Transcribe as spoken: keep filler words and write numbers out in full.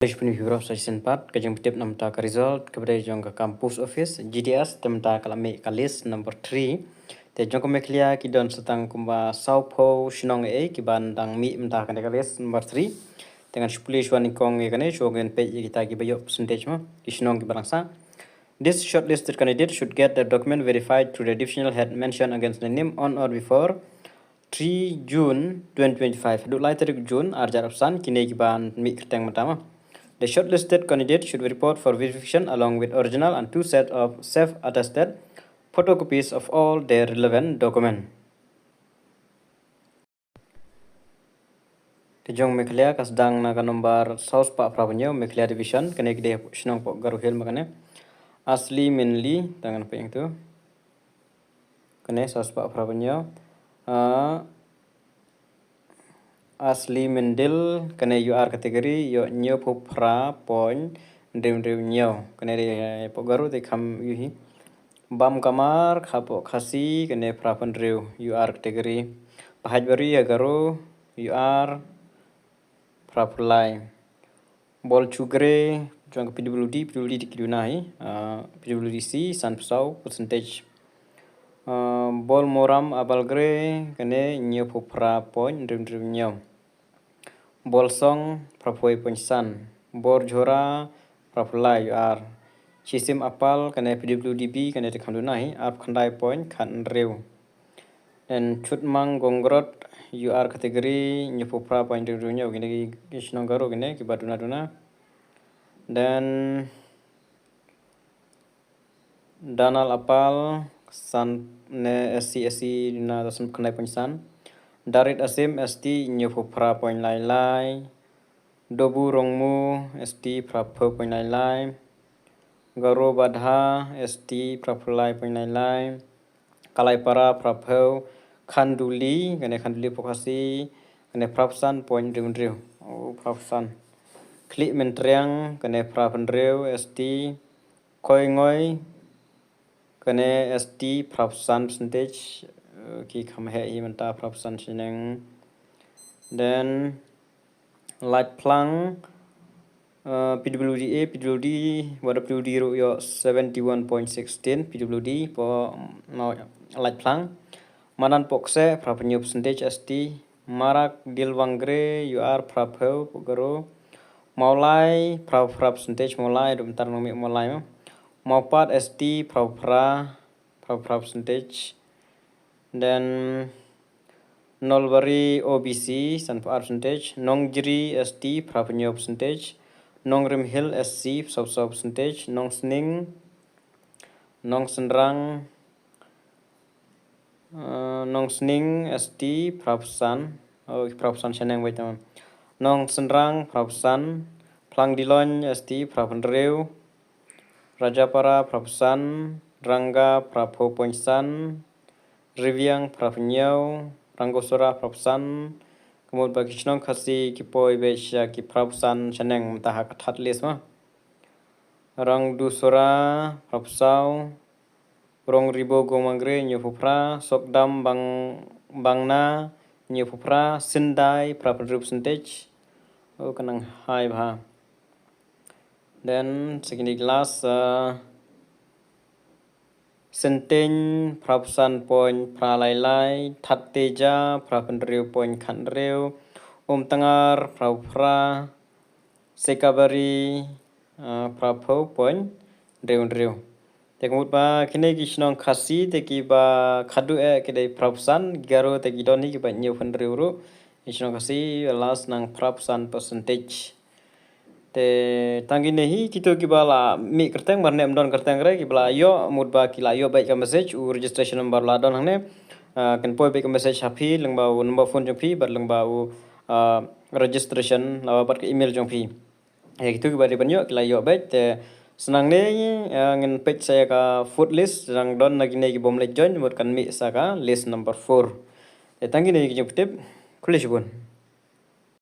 Khublei shibun ïa phi baroh sa shisien pat. Ka jingpyntip namar ka result kaba dei jong ka kam post office G D S, te mynta ka la mih ka list number three. Te jong ka Meghalaya ki don sa tang kumba sawphew shnong ei kiban dang mih mynta kane ka list number three. Te ngan shu pule shuwa nyngkong ïa kane, shuwa ngin peit ïa kita kiba ïoh percentage mo, ki shnong kiba dang sah. This shortlisted candidate should get their document verified through the divisional head mentioned against the name on or before three June twenty twenty-five. Haduh lai tarik June arhajar arphew san, kine kiban mih kyrteng mynta mo. The shortlisted candidate should report for verification along with original and two set of self-attested photocopies of all their relevant document. Te jong Meghalaya ka sdang na ka nombar saw spah phra phew hynñiew, Meghalaya Division, kane ki dei shnong poh Garo Hills ma kane. Asli Minli, te ngan peit ïa tu. Kane saw spah phra phew hynñiew. Ah, Asli Mindil, kane U R category, ïoh hynñiew phew phra point hynriew hynriew hynñiew. Kane dei, eh, poh Garo te kham ïohi. Bam Kamar, kha poh Khasi, kane phra phew hynriew, U R category. Pahaibari ha Garo, U R, phra phew lai. Bol Chugre, jong ka P W D, P W D te ki duna hi, ah, P W D C, san phew saw percentage. Ah, Bol Moram Abalgre, kane hynñiew phew phra point hynriew hynriew hynñiew. Bol Song, phra phew wei point san. Bor Jhora, phra phew lai U R. Chisim Apal, kane P W D B, kane te kham duna hi, arphew khyndai point khat hynriew. Then Chutmang Gongrot, U R category, hynñiew phew phra point hynriew hynriew hynñiew, kine ki, ki shnong Garo kine, kiba duna duna. Then Danal Apal, san ne S C S C duna da san phew khyndai point san. Darit Asim S T, hynñiew phew phra point lai lai. Dobu Rongmu S T, phra phew point lai lai. Garo Badha S T, phra phew lai point lai lai. Kalaipara, phra phew. Khanduli, kane Khanduli poh Khasi, kane phra phew san point hynriew hynriew. Oh, phra phew san. Khlieh Myntriang, kane phra phew hynriew S T. Koingoi, kane S T phra phew san percentage, eh, ki kham heh hi mynta phra phew san shaneng. Then Laitphlang, eh, P W D A, P W D, bad P W D ruh ïoh seventy one point sixteen P W D poh, mm, Laitphlang. Madan poh Kseh phra phew hynñiew percentage S T. Marak Dilwangre U R phra phew poh Garo. Mawlai phra phew phra percentage Mawlai, ruh mynta nang mih Mawlai mo. Mawpat S T phra phew phra, phra phew phra percentage. Then Nolbari O B C san phew ar percentage. Nongjri S T phra phew hynñiew percentage. Nongrim Hill S C saw saw percentage. Nongsning, Nongsynrang, eh, Nongsning S T phra phew san. Oh, phra phew san shaneng beit tang. Nongsynrang phra phew san. Phlangdilony S T phra phew hynriew. Rajapara phra phew san. Ranga phra phew point san. Riviang phra phew hynñiew. Rangosora phra phew san. Ka mut ba ki shnong Khasi ki poi beit sha ki phra phew san shaneng mynta ha ka third list mo. Rangdusora phra phew saw. Rongribo Gomangre hynñiew phew phra, Sokdam Bang-, Bangna hynñiew phew phra, Syndai phra phew hynriew percentage. Oh, ka nang high bha. Then second class, uh, Syntieñ phra phew san point phra lai lai, Thatteja phra phew hynriew point khat hynriew, Umtngar phra phew phra, Sekabari, ah, phra phew point hynriew hynriew. Te ka mut ba kine ki shnong Khasi te kiba khadduh eh ki dei phra phew san, ki Garo te ki don hi kiba hynñiew phew hynriew ruh. Ki shnong Khasi last nang phra phew san percentage. Te tang kine hi kito kiba la mih kyrteng, mar ne ym don kyrteng re, kiba la ïoh, mut ba ki la ïoh beit ka message, u registration number la don hangne. Ah, kan poi beit ka message ha phi lyngba u number phone jong phi bad lyngba u, ah, registration, ah, bad ka email jong phi. Ïa kito kiba dei ban ïoh ki la ïoh beit. Te sa nangne, eh, ngin peit sa ïa ka fourth list, dang don na kine ki bym leit join, mut kan mih sa ka list number four. Te tang kine ki jingpyntip. Khublei shibun.